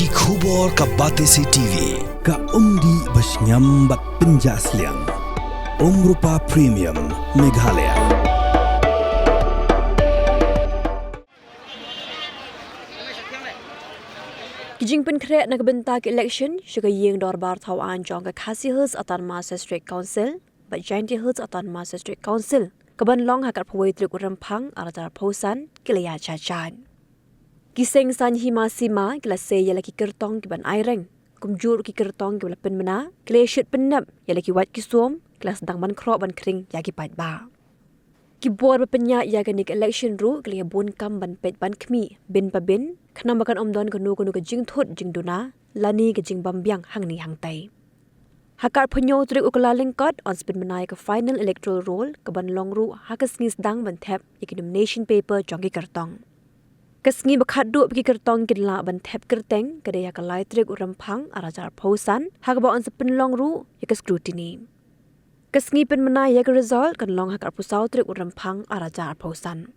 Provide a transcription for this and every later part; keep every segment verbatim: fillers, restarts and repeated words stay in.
Ki khubor ka Batesi T V, ka umdih ba shngiam bad pynjah sliang. Umrupa Premium, Meghalaya. Ki jingpynkhreh na ka bynta ka election sha ka ïing dorbar thaw aiñ jong ka Khasi Hills Autonomous District Council bad Jaintia Hills Autonomous District Council, ka ban long ha ka arphew wei tarik u Rymphang ar hajar arphew san, ki la ïaid shah shah. Ki seng saiñ hima sima ki la sei ïa la ki kyrtong ki ban aireng, kumjuh ruh ki kyrtong ki ba la pynbna ki la ïashit pynnep ïa la ki wait ki sum, ki la sdang ban khroh ban khring ïa ki paidbah. Ki bor ba pynïaid ïa kane ka election ruh ki la ïabun kam ban peit ban khmih bin pa bin, khnang ba kan ym don kano kano ka jingthut jingduna lane ka jingbym biang hangne hangtai. Ha ka arphew hynñiew tarik u Kyllalyngkot yn sa pynbna ïa ka final electoral roll, ka ban long ruh ha ka sngi sdang ban thep ïa ki nomination paper jong ki kyrtong. Ka sngi ba khatduh ba ki kyrtong kin lah ban thep kyrteng ka dei ha ka lai tarik u Rymphang ar hajar arphew san, ha kaba yn sa pynlong ruh ïa ka scrutiny. Ka sngi pynbna ïa ka result kan long ha ka arphew saw tarik u Rymphang ar hajar arphew san.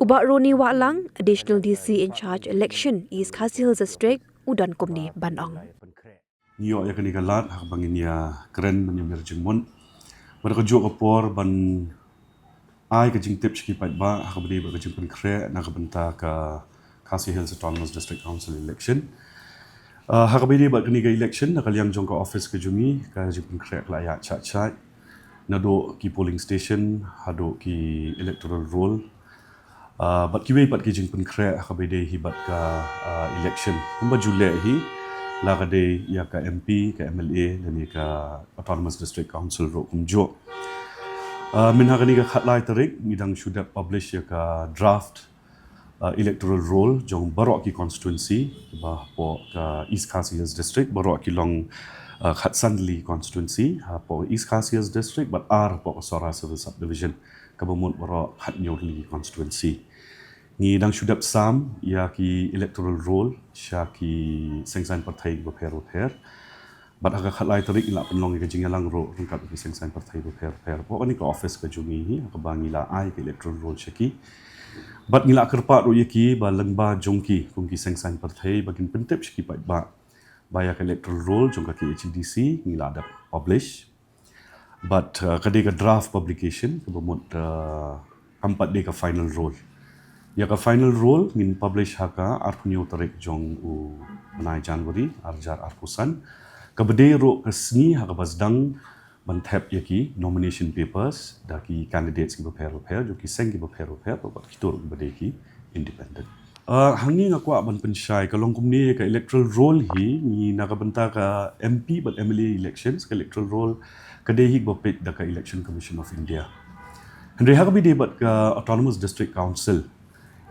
U Bah Roni Wahlang, Additional D C in charge election East Khasi Hills District, u don kumne ban ong. Ngi ïoh ïa kane ka lad ha kaba ngin ïa kren ban ïa mir jingmut. Bad ka juh ka por ban ai ka jingtip sha ki paidbah ha kaba dei bad ka jingpynkhreh na ka bynta ka Khasi Hills Autonomous District Council election. Ah, ha kaba dei bad kane ka election, na ka liang jong ka office ka jong ngi, ka jingpynkhreh ka la ïaid shah shah. Naduh ki polling station haduh ki electoral roll. Ah, bad kiwei pat ki jingpynkhreh ha kaba dei hi bad ka, ah, election. Kumba ju leh hi, la ka dei ïa ka M P, ka M L A, lane ka Autonomous District Council ruh kumjuh. Ah, mynha kane ka khatlai tarik, ngi dang shu dep publish ïa ka draft, ah, electoral roll jong baroh ki constituency, ba hapoh ka East Khasi Hills District, baroh ki long, ah, khatsan tylli constituency, hapoh East Khasi Hills District, bad ar hapoh ka Sohra Civil Subdivision, kaba mut baroh khathynñiew tylli constituency. Ngi dang shu dep sam ïa ki electoral roll sha ki seng saiñ pyrthei bapher bapher. Bad ha ka khatlai tarik ngi la pynlong ïa ka jingïalang ruh ryngkat ki seng saiñ pyrthei bapher bapher. Hapoh kane ka office ka jong ngi hi, ha kaba ngi la ai ka electoral roll sha ki. Bad ngi la kyrpad ruh ïa ki ba lyngba jong ki kum ki seng saiñ pyrthei ba kin pyntip sha ki paidbah ba ïa ka electoral roll jong ka K H A D C ngi la dep publish. Bad, uh, ka dei ka draft publication, kaba mut, uh, kam pat dei ka final roll. Ïa ka final roll ngin publish ha ka arphew hynñiew tarik jong u bnai January, ar hajar arphew san. Kaba dei ruh ka sngi ha kaba sdang ban thep ïa ki nomination papers da ki candidates ki bapher bapher, jong ki seng ki bapher bapher, bad kito ruh kiba dei ki independent. Ah, hangne nga kwah ban pynshai ka long kumne ka electoral roll hi, ngi na ka bynta ka M P bad M L A elections, ka electoral roll ka dei hi ba peit da ka Election Commission of India. Hynrei ha kaba dei bad ka Autonomous District Council,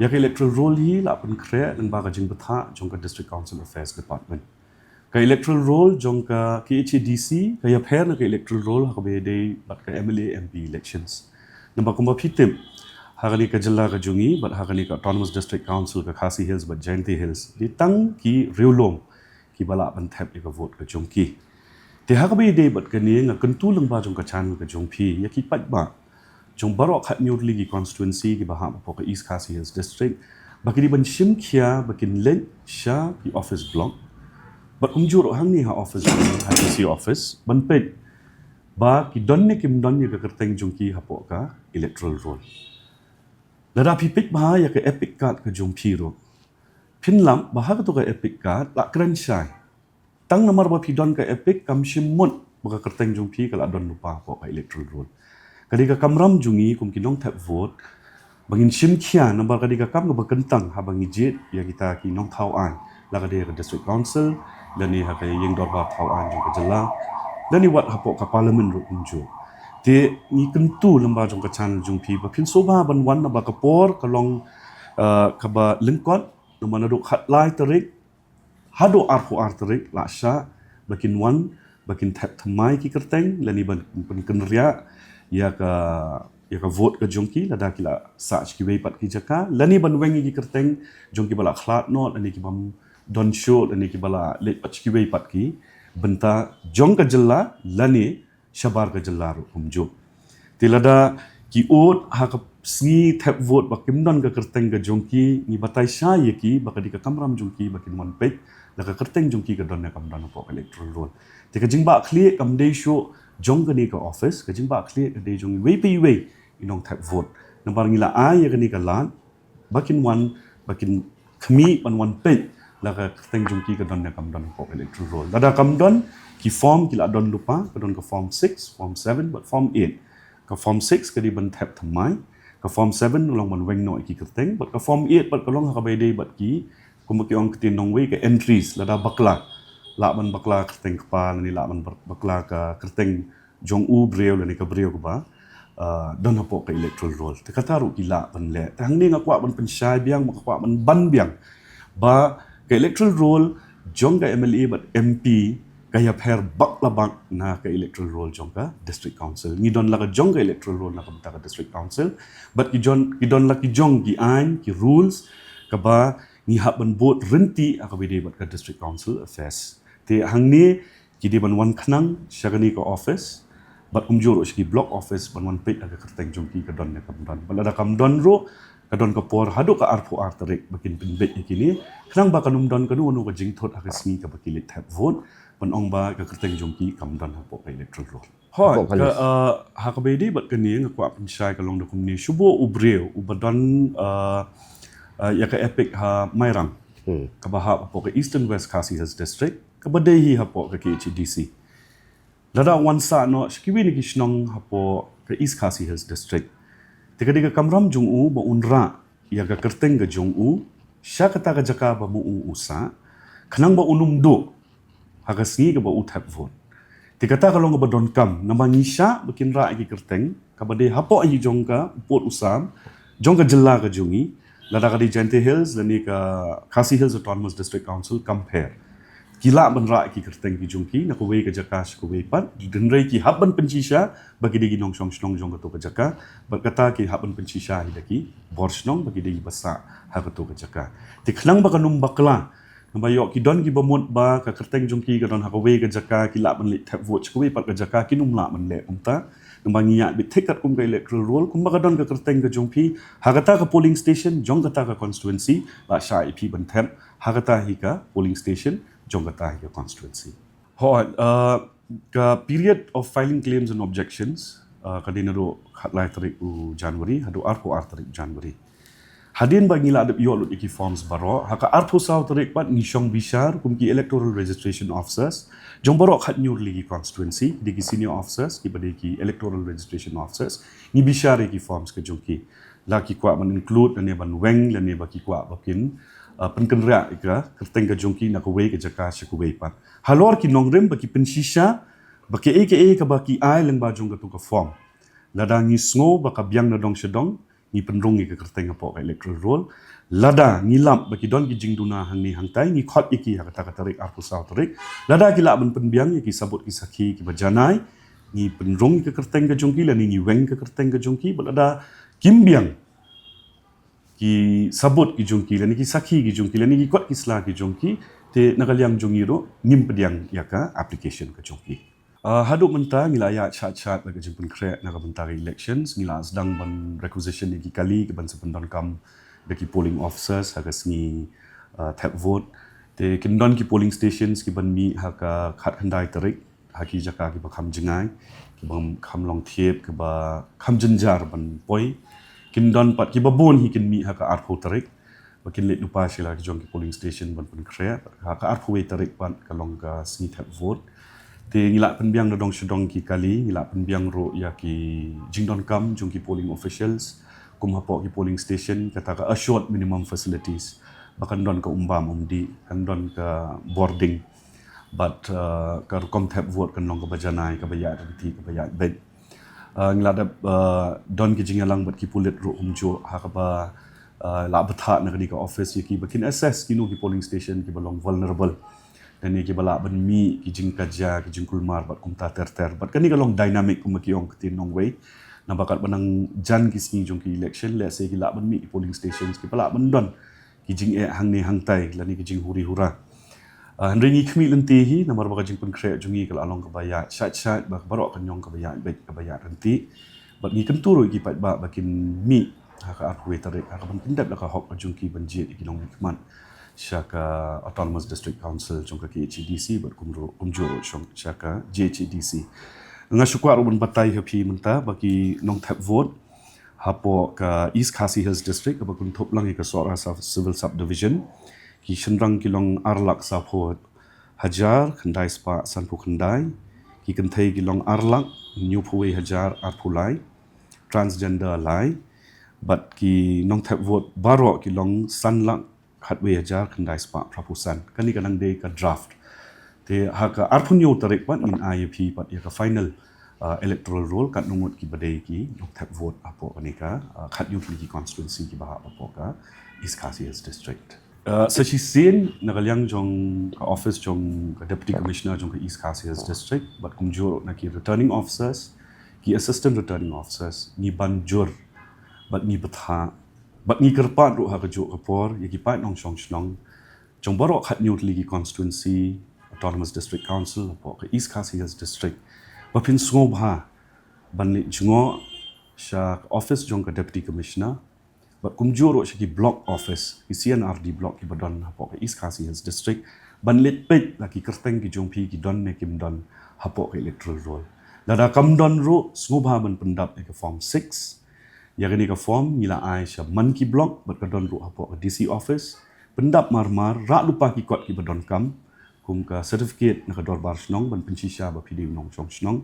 ïa ka electoral roll hi la pynkhreh lyngba ka jingbthah jong ka District Council Affairs Department. Ka electoral roll jong ka K H A D C ka ïapher na ka electoral roll ha kaba dei bad ka M L A M P elections. Namar kumba phi tip, ha kane ka jylla ka jong ngi bad ha kane ka Autonomous District Council ka Khasi Hills bad Jaintia Hills, dei tang ki riewlum kiba lah ban thep ïa ka vote ka jong ki. Te ha kaba dei bad kane nga kyntu lyngba jong ka channel ka jong phi ïa ki paidbah jong baroh khathynñiew tylli ki constituency kiba hap hapoh ka East Khasi Hills District, ba ki dei ban shim khia ba kin leit sha ki office block. Bad kumjuh ruh hangne ha office block, ha D C office, ban peit ba ki don ne kim don ïa ka kyrteng jong ki hapoh ka electoral roll. Lada phi peit bha ïa ka EPIC card ka jong phi ruh, phin lap ba ha kato ka EPIC card la kren shai. Tang namar ba phi don ka EPIC kam shym mut ba ka kyrteng jong phi ka la don lypa hapoh ka electoral roll. Ka dei ka kamram jong ngi kum ki nongthep vote ba ngin shim khia, namar ka dei ka kam kaba kyntang haba ngi jied ïa kita ki nongthaw aiñ, la ka dei ha ka District Council lane ha ka ïing dorbar thaw aiñ jong ka jylla, lane wat hapoh ka Parliament ruh kumjuh. Te ngi kyntu lyngba jong ka channel jong phi ba phin sngewbha ban wan, namar ka por ka long, eh, kaba lyngkot, namar naduh khatlai tarik haduh arphew ar tarik la shah ba kin wan, ba kin thep thymmai ki kyrteng lane ban pynkynriah ïa ka, ïa ka vote ka jong ki, lada ki la sah sha kiwei pat ki jaka, lane ban weng ïa ki kyrteng jong kiba la khlad noh lane kibym don shuh lane kiba la leit pat sha kiwei pat ki bynta jong ka jylla lane shabar ka jylla ruh kumjuh. Te lada ki ud ha ka sngi thep vote ba kim don ka kyrteng ka jong ki, ngi batai shai ïa ki ba ka dei ka kamram jong ki ba kin wan peit la ka kyrteng jong ki ka don ne kam don hapoh ka electoral roll. Te ka jingbah khlieh kam dei shuh jong kane ka office, ka jingbah khlieh ka dei jong iwei pa iwei i nongthep vote. Namar ngi la ai ïa kane ka lad ba kin wan, ba kin khmih ban wan peit la ka kyrteng jong ki ka don ne kam don hapoh ka electoral roll. Lada kam don, ki form ki la don lypa, ka don ka form six, form seven bad form eight. Ka form six ka dei ban thep thymmai, ka form seven ka long ban weng noh ïa ki kyrteng, bad ka form eight bad ka long ha kaba ïadei bad ki, kumba ki ong ktien nongwei, ka entries, lada bakla, lah ban bakla kyrteng kpa lane lah ban bak-, bakla ka kyrteng jong u briew lane ka briew kaba, ah, don hapoh ka electoral roll. Te kata ruh ki lah ban leh. Te hangne nga kwah ban pynshai biang, nga kwah ban ban biang ba ka electoral roll jong ka M L A bad M P ka ïapher bak la bak na ka electoral roll jong ka district council. Ngi don la ka jong ka electoral roll na ka bynta ka district council, bad ki jon, ki don la ki jong ki aiñ, ki rules kaba ngi hap ban bud ryntih ha kaba ïadei bad ka district council affairs. Te hangne ki dei ban wan khnang sha kane ka office, bad kumjuh ruh sha ki block office ban wan peit ha ka kyrteng jong ki ka don ne kam don. Bad lada kam don ruh, ka don ka por haduh ka arphew ar tarik ba kin pynbeit ïa kine, khnang ba kan ym don kano kano ka jingthut ha ka sngi kaba ki leit thep vote ban ong ba ka kyrteng jong ki kam don hapoh ka electoral roll. Hooid, hapoh ka ka, list. Uh, ha kaba ïadei bad kane nga kwah pynshai ka long da kumne, shu bud u briew uba don, uh, uh, ïa ka EPIC ha Mairang, hmm, kaba hap hapoh ka Eastern West Khasi Hills District, kaba dei hi hapoh ka K H A D C. Lada wan sah noh sha kiwei na ki shnong hapoh ka East Khasi Hills District, te ka dei ka kamram jong u ba un rah ïa ka kyrteng ka jong u sha kata ka jaka ba ma u u sah, khnang ba un ym duh ha ka sngi kaba u thep vote. Te kata ka long kaba donkam, namar ngi shah ba kin rah ïa ki kyrteng kaba dei hapoh hi jong ka pud u sam jong ka jylla ka jong ngi, lada ka dei Jaintia Hills lane ka Khasi Hills Autonomous District Council, kam pher. Ki lah ban rah ïa ki kyrteng ki jong ki na kawei ka jaka sha kawei pat, hynrei ki hap ban pynshisha ba ki dei ki nongshong shnong jong kato ka jaka, bad kata ki hap ban pynshisha hi da ki bor shnong ba ki dei kiba sah ha kato ka jaka. Te khnang ba kan ym bakla, namar ïoh ki don kiba mut ba ka kyrteng jong ki ka don ha kawei ka jaka, ki lah ban leit thep vote sha kawei pat ka jaka, kin ym lah ban leh kumta. Namar ngi ïaid beit thik katkum ka electoral roll, kumba ka don ka kyrteng ka jong phi ha kata ka polling station jong kata ka constituency, la shah ïa phi ban thep ha kata hi ka polling station jong kata hi ka constituency. Hooid, uh, ka period of filing claims and objections, uh, ka dei naduh khatlai tarik u January haduh arphew ar tarik January. Hadien ba ngi la dep ïoh lut ïa ki forms baroh, ha ka arphew saw tarik pat ngi shong bishar kum ki electoral registration officers jong baroh khathynñiew tylli ki constituency, ki dei ki senior officers, kiba dei ki electoral registration officers, ngi bishar ïa ki forms ka jong ki. La ki kwah ban include lane ban weng lane ba ki kwah ba kin, uh, pynkynriah ïa ka kyrteng ka jong ki na kawei ka jaka sha kawei pat. Halor ki nongrim ba ki pynshisha ba kaei kaei kaba ki ai lyngba jong kato ka form, lada ngi sngew ba ka biang na dong sha dong, ngi pynrung ïa ka kyrteng hapoh ka electoral roll. Lada ngi lap ba ki don ki jingduna hangne hangtai, ngi khot ïa ki ha kata ka tarik arphew saw tarik. Lada ki lah ban pynbiang ïa ki sabut ki sakhi kiba janai, ngi pynrung ïa ka kyrteng ka jong ki lane ngi weng ka kyrteng ka jong ki. Bad lada kim biang ki sabut ki jong ki lane ki sakhi ki jong ki lane ki kot ki sla ki jong ki, te na ka liang jong ngi ruh ngim pdiang ïa ka application ka jong ki. Uh, haduh mynta ngi la ïaid shait shait bad ka jingpynkhreh na ka bynta ka elections, ngi la sdang ban requisition ïa ki kali kiban sa pyndonkam da ki polling officers ha ka sngi, uh, thep vote. Te kin don ki polling stations kiban mih ha ka khatkhyndai tarik ha ki jaka kiba kham jngai, kiba kham long thied, kiba kham jynjar ban poi. Kin don pat kiba bun hi kin mih ha ka arphew tarik ba kin leit lypa sha la ki jong ki polling station ban pynkhreh. Ha ka arphew wei tarik pat ka long ka sngi thep vote. Te ngi la pynbiang na dong sha dong ki kali, ngi la pynbiang ruh ïa ki jingdonkam jong ki polling officials kum hapoh ki polling station, kata ka assured minimum facilities, ba kan don ka umbam umdih, kan don ka bording, bad, uh, ka rukom thep vote kan long kaba janai, kaba ïaid ryntih, kaba ïaid beit. Uh, ngi la dep, uh, don ki jingïalang bad ki pulit ruh kumjuh ha kaba, uh, la bthah na kane ka office ïa ki ba kin assess kino ki polling station kiba long vulnerable lane kiba lah ban mih ki jingkajia, ki jingkulmar bad kumta ter ter. Bad kane ka long dynamic kumba ki ong ktien nongwei. Naba katba nang jan ki sngi jong ki election, lehse ki lah ban mih ki polling stations kiba lah ban don ki jingeh hangne hangtai lane ki jinghuri hura. Uh, hynrei ngi khmih lynti hi namar ba ka jingpynkhreh jong ngi ka la long kaba ïaid shait shait, ba baroh kan ong kaba ïaid beit, kaba ïaid ryntih. Bad ngi kyntu ruh ïa ki paidbah ba kin mih ha ka arphew tarik ha ka ban pyndep da ka hok ka jong ki ban jied ïa ki nongmihkhmat sha ka Autonomous District Council jong ka K H A D C bad kumjuh ruh sha ka J H A D C. Nga shu kwah ruh ban batai ha phi mynta ba ki nongthep vote hapoh ka East Khasi Hills District kaba kynthup lang ïa ka Sohra Civil Subdivision, ki shynrang ki long ar lak saphew hajar khyndai spah sanphew khyndai, ki kynthei ki long ar lak hynñiewphew wei hajar arphew lai, transgender lai, bad ki nongthep vote baroh ki long san lak khatwei hajar khyndai spah phraphew san. Kane ka dang dei ka draft. Te ha ka arphew hynñiew tarik pat ngin ai ïa phi pat ïa ka final uh, electoral roll kat ngut kiba dei ki nongthep vote hapoh kane ka uh, khathynñiew tylli ki constituency kiba hap hapoh ka East Khasi Hills District. Uh, sa shisien na ka liang jong ka office jong ka Deputy Commissioner jong ka East Khasi Hills District bad kumjuh na ki returning officers, ki assistant returning officers, ngi ban jur bad ngi bthah bad ngi kyrpad ruh ha kajuh ka por ïa ki paid nongshong shnong jong baroh khathynñiew tylli ki constituency, Autonomous District Council hapoh ka East Khasi Hills District ba phin sngewbha ban leit jngoh sha ka office jong ka Deputy Commissioner bad kumjuh ruh sha ki block office, ki C and R D block kiba don hapoh ka East Khasi Hills District, ban leit peit la ki kyrteng ki jong phi ki don ne kim don hapoh ka electoral roll. Lada kam don ruh, sngewbha ban pyndap ïa ka form six. Ïa kane ka form ngi la ai sha man ki block bad ka don ruh hapoh ka D C office. Pyndap marmar, rah lypa ki kot kiba donkam, kum ka certificate na ka dorbar shnong ban pynshisha ba phi dei u nongshong shnong,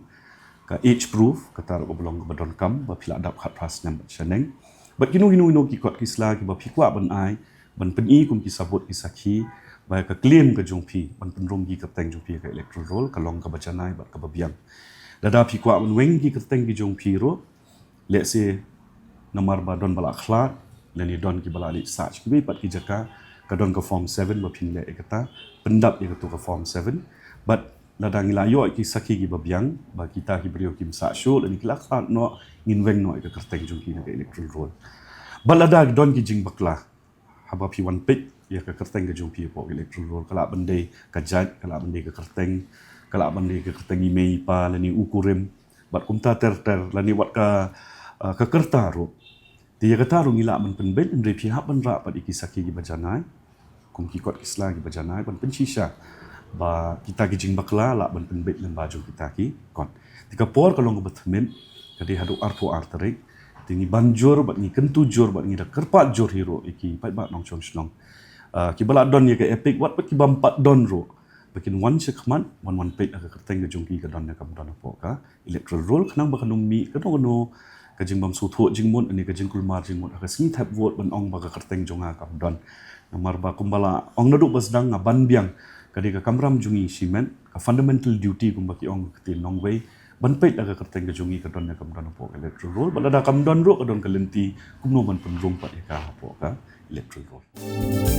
ka age proof, kata ruh kaba long kaba donkam ba phi la dap khatphra snem bad shaneng, bad kino kino kino ki kot ki sla kiba phi kwah ban ai ban pyni kum ki sabut ki sakhi ba ka claim ka jong phi ban pynrung ki kyrteng jong phi ha ka electoral roll ka long kaba janai bad kaba biang. Lada phi kwah ban weng ki kyrteng ki jong phi ruh, lehse namar ba don ba la khlad lane don kiba la leit sah sha kiwei pat ki jaka, ka don ka form seven ba phin leh ïa kata, pyndap ïa kato ka form seven. Bad lada ngi la ïoh ki sakhi kiba biang ba kita ki briew kim sah shuh lane ki la khlad noh, ngin weng noh ïa ka kyrteng jong ki na ka electoral roll. Bad lada don ki jingbakla haba phi wan peit ïa ka kyrteng ka jong phi hapoh ka electoral roll, ka lah ban dei ka jait, ka lah ban dei ka kyrteng, ka lah ban dei ka kyrteng i mei i pa lane u kurim, bad kumta ter ter, lane wat ka uh, ka kyrta ruh. Te ïa kata ruh ngi lah ban pynbeit hynrei phi hap ban rah pat ïa ki sakhi kiba janai, kum ki kot ki sla kiba janai ban pynshisha ba kita ki jingbakla lah ban pynbeit lyngba jong kita ki kot. Te ka por ka long kaba thymmit, ka dei haduh arphew ar tarik. Te ngi ban jur bad ngi kyntu jur bad ngi da kyrpad jur hi ruh ïa ki paidbah nongshong shnong, uh, kiba la don ïa ka EPIC, wat pat ki bym pat don ruh, ba kin wan shakhmat, wan wan peit ha ka kyrteng ka jong ki ka don ne kam don hapoh ka electoral roll, khnang ba kan ym mih kano kano ka jingbymsngewthuh jingmut ne ka jingkulmar jingmut ha ka sngi thep vote ban ong ba ka kyrteng jong nga kam don. Namar ba kumba la ong naduh ba sdang, nga ban biang, ka dei ka kamram jong ngi shimet, ka fundamental duty kumba ki ong ha ka ktien nongwei, ban peit ha ka kyrteng ka jong ngi ka don ne kam don hapoh ka electoral roll. Bad lada kam don ruh, ka don ka lynti kumno ban pynrung pat ïa ka hapoh ka electoral roll.